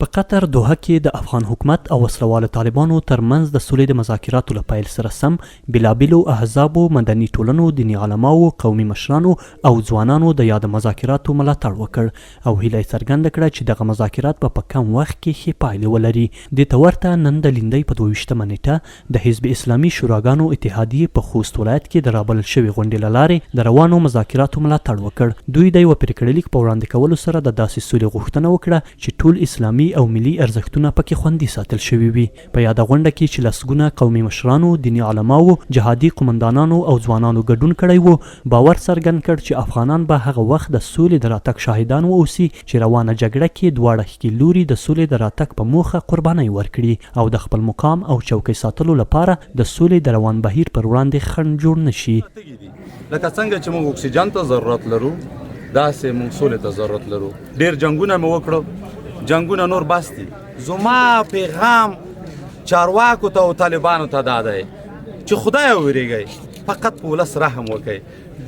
په قطر دوحه کې د افغان حکومت او وسله والو طالبانو تر منځ د سولې د مذاکراتو له پیل سره سم بېلابېلو احزابو، مدني ټولنو، دیني علماوو، قومي مشرانو او ځوانانو د یادو مذاکراتو ملاتړ وکړ او هیله یې څرګنده کړه چې دغه مذاکرات به په کم وخت کې ښې پایلې ولري. دې ته ورته نن د لیندۍ په 22 مه نېټه د حزب اسلامي شوراګانو اتحادیې په خوست ولایت کې د رابلل شوې غونډې له لارې د روانو مذاکراتو ملاتړ وکړ. دوی د یوه پرېکړه لیک په وړاندې کولو سره د داسې سولې غوښتنه وکړه چې ټول اسلامي او ملي ارزښتونه پکې خوندي ساتل شوي وي. په یاده غونډه کې چې لسګونه قومي مشرانو، دیني علماوو، جهادي قومندانانو او ځوانانو ګډون کړی وو، باور څرګند کړ چې افغانان به هغه وخت د سولې د راتګ شاهدان واوسي چې روانه جګړه کې دواړه ښکیل لوري د سولې د راتګ په موخه قربانۍ ورکړي او د خپل مقام او چوکۍ ساتلو لپاره د سولې د روان بهیر پر وړاندې خنډ جوړ نه شي. لکه څنګه چې موږ اکسیجن ته ضرورت لرو، داسې موږ سولې ته ضرورت لرو. ډیر جنگونه مې وکړو، جنگونه نور بس دي. زما پیغام چارواکو ته او طالبانو ته دا دی چې خدای وویریږئ، فقط په ولس رحم وکړئ.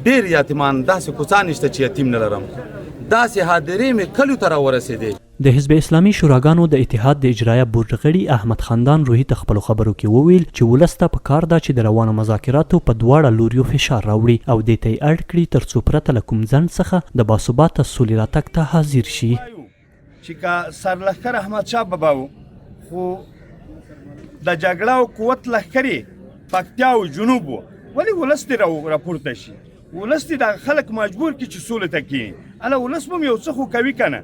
ډیر یتیمان، داسې کوڅه نشته چې یتیم نه لرم، داسې هادرې مې کلیو ته راورسېدې. د حزب اسلامي شوراګانو د اتحاد د اجرایه بورډ غړي احمد خندان روهي ته خپلو خبرو کې وویل چې ولس ته په کار ده چې د روانو مذاکراتو په دواړه لوریو فشار راوړي او دې ته یې اړ کړي تر څو پرته له کوم ځنډ څخه د باثباته سولې راتګ ته حاضر شي. چې که سرلښکر احمدشاه بابا و خو د جګړه او قوت لښکر یې پکتیا او جنوب و، ولې ولس دې راپورته شي؟ ولس دې دغه خلک مجبور کړي چې سولې ته کښېني، هله ولس به هم یو څه خو کوي که نه.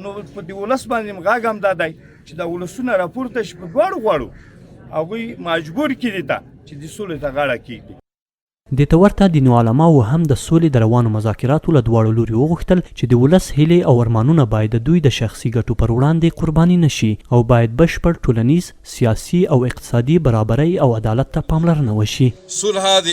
نو په دې ولس باندې هم غږ هم دا دی چې دا ولسونه راپورته شي په دواړو غاړو، هغوی مجبور کړي دې ته چې د سولې ته غاړه کېږدي. دې ته ورته دیني علماوو هم د سولې د روانو مذاکراتو له دواړو لوریو وغوښتل چې د ولس هیلې او ارمانونه باید د دوی د شخصي ګټو پر وړاندې قرباني نه شي او باید بشپړ ټولنیز، سیاسي او اقتصادي برابرۍ او عدالت ته پاملرنه وشي. صلح د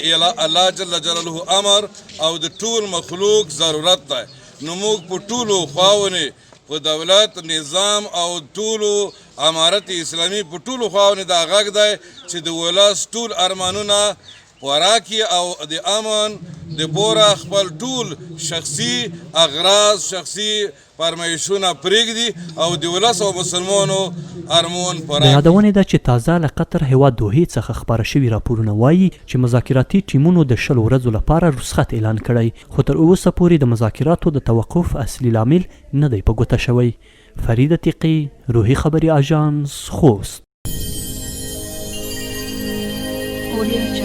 الله جل جلاله امر او د ټول مخلوق ضرورت دی، نو موږ په ټولو خواونې په دولت، نظام او ټولو امارت اسلامي په ټولو خواونې دا غږ دی چې د ولس ټول ارمانونه پوره کړي او د امن د پوره خپل ټول شخصي اغراض، شخصي فرمایشونه پریږدي او د ولس او مسلمانو ارمون پوره د کړي. یادونې ده چې تازه له قطر هېواد دوحې څخه خپاره شوي راپورونه وايي چې مذاکراتي ټیمونو د 20 ورځو لپاره رخصت اعلان کړی، خو تر اوسه پورې د مذاکراتو د توقف اصلي لامل نه دی په ګوته شوی. فرید عتیقي، روهي خبري اژانس، خوست. Audio.